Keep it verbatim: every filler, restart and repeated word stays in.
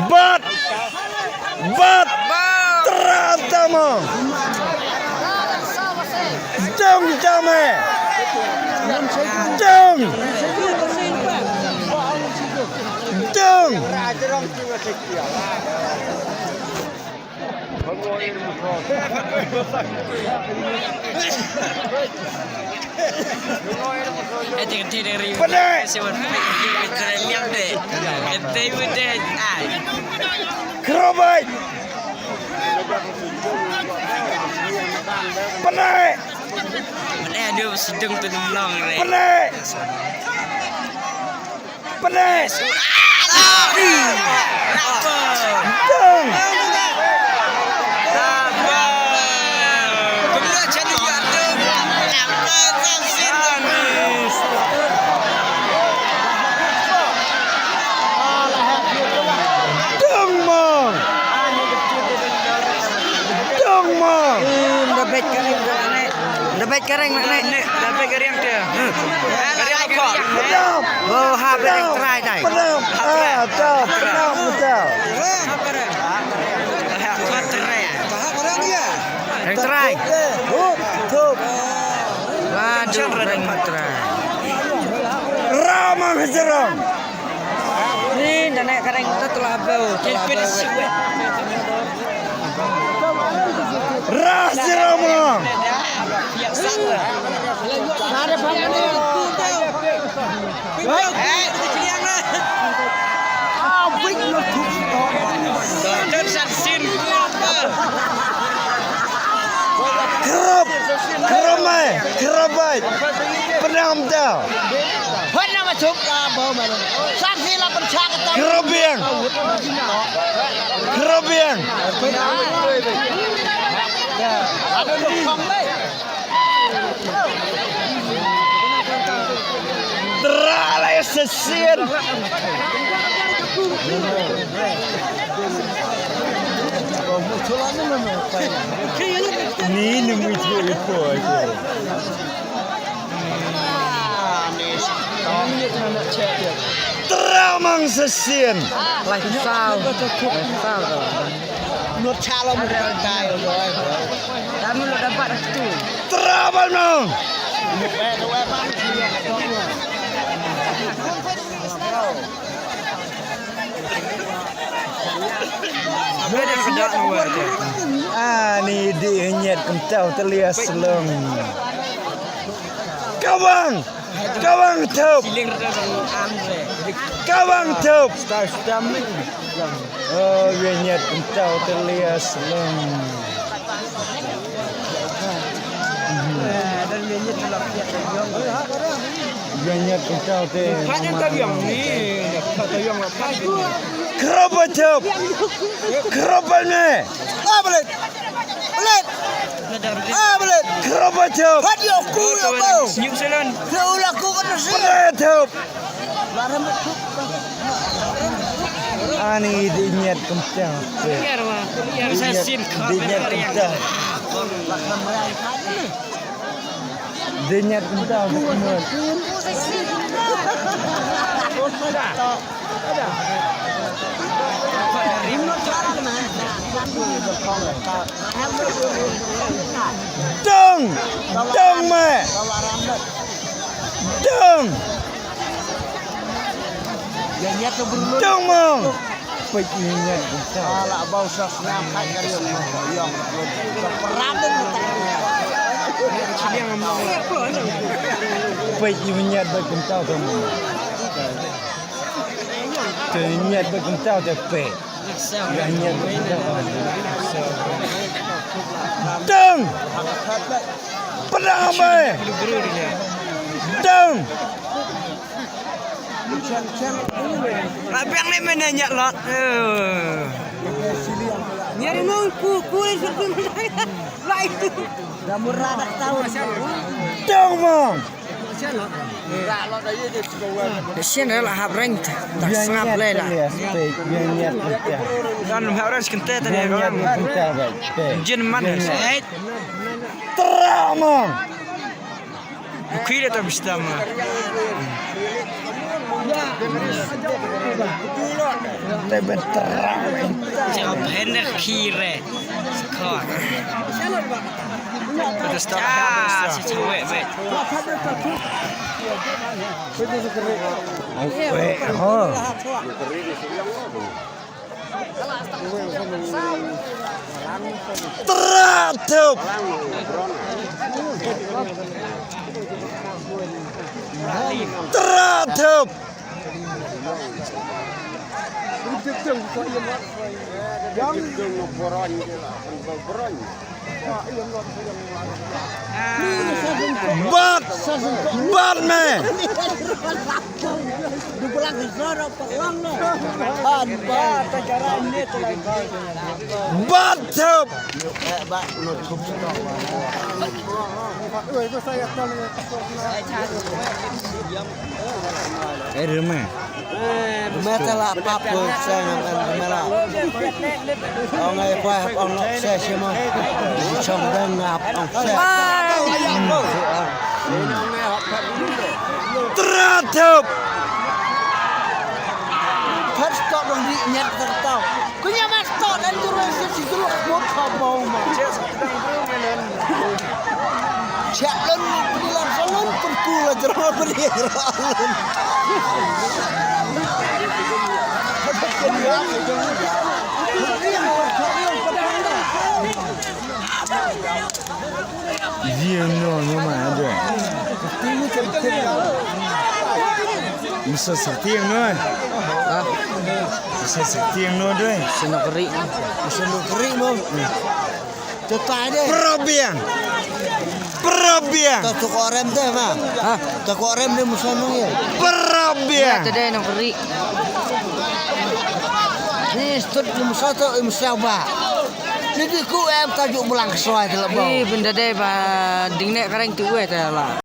Bat! Bat! Tram tama! Dong tama! Dong! Dong! Pynai! Kyrpad! Pynai! Pynai! Dong! Dong mo! Dong mo! Ym da beit ka ring ka ne. Da beit ka ring ne. Da beit ka ring te. Ka ring ko. Padam! Bo ha be ring trai tai. Padam! Ah, tau, padam, tau. Ring trai. Hup, hup. Waduh, ring trai. Ramang Hajarong. Ni da ne ka ring tu telah bau, telah bau. Ras Hajarong. Kyrpad, kyrpad, kyrpad. Padam tau. Kyrpad biang. Kyrpad biang. Tra la shisien. Ni ni mui tu ipo ipo. Tramang shisien. Lai saw. Lai saw. Nur chala mu kai kai. Kamu lo dapat tu. Tramang. Ani dih nyet kentau telia selong. Kawang, kawang thup. Kawang thup. Oh, nyet kentau telia selong. Kyrpad thup. Kyrpad ne. Ah, belet. Belet. Ah, belet. Kyrpad thup. Pat yo ku yo ko. Belet thup. Ani dih nyet kentau. Dih nyet kentau. Dih nyet kentau. Dong! Dong me! Dong! Dong mong! Peit ïa u Myniat Kumtau. Peit ïa u Myniat bad Kumtau te mo. Te Myniat bad Kumtau te peit. Ïa Myniat bad Kumtau. Dong! Pynang me! Dong! Nga biang ne mene nya lot. Nya ri nong ku ku ri su tu. Lai tu. Dong mong. Sien la hap reng ta sngap le la. Dan hap reng kente ta ne. Jin man. Tra mong. Bukhire ta bista ma. Te ben terang. Jawab bener kire. Skor. Ah, si cewek, bet. Oke, ho. Teratup. Teratup. Bat. Bat me. Bat thup. Eh, rema. Rema te la pap ko sa ngam rema la. Ong ai kwai hap ong nok se se mo. Chong dang ngap ong se. Teratup. Pat stok dong di nyat tertau. Kunya mas tok dan turun si si turun mot kabau ma. Cak lon penilan salon perkula jerama beri. Jiang no no ma doi. Misa satiang no. Ha? Misa satiang no doi. Sino keri. Sino keri mo. Tetai de. Prabiang. Prabiang. Ta tu korem de ma. Ha? Ta korem de musa no ye. Prabiang. Tade no keri. Ni stut musa to musa ba. Ni di ku em tajuk belang kesuai te lebo. Ih, benda dei ba ding nek kareng tu eh te la.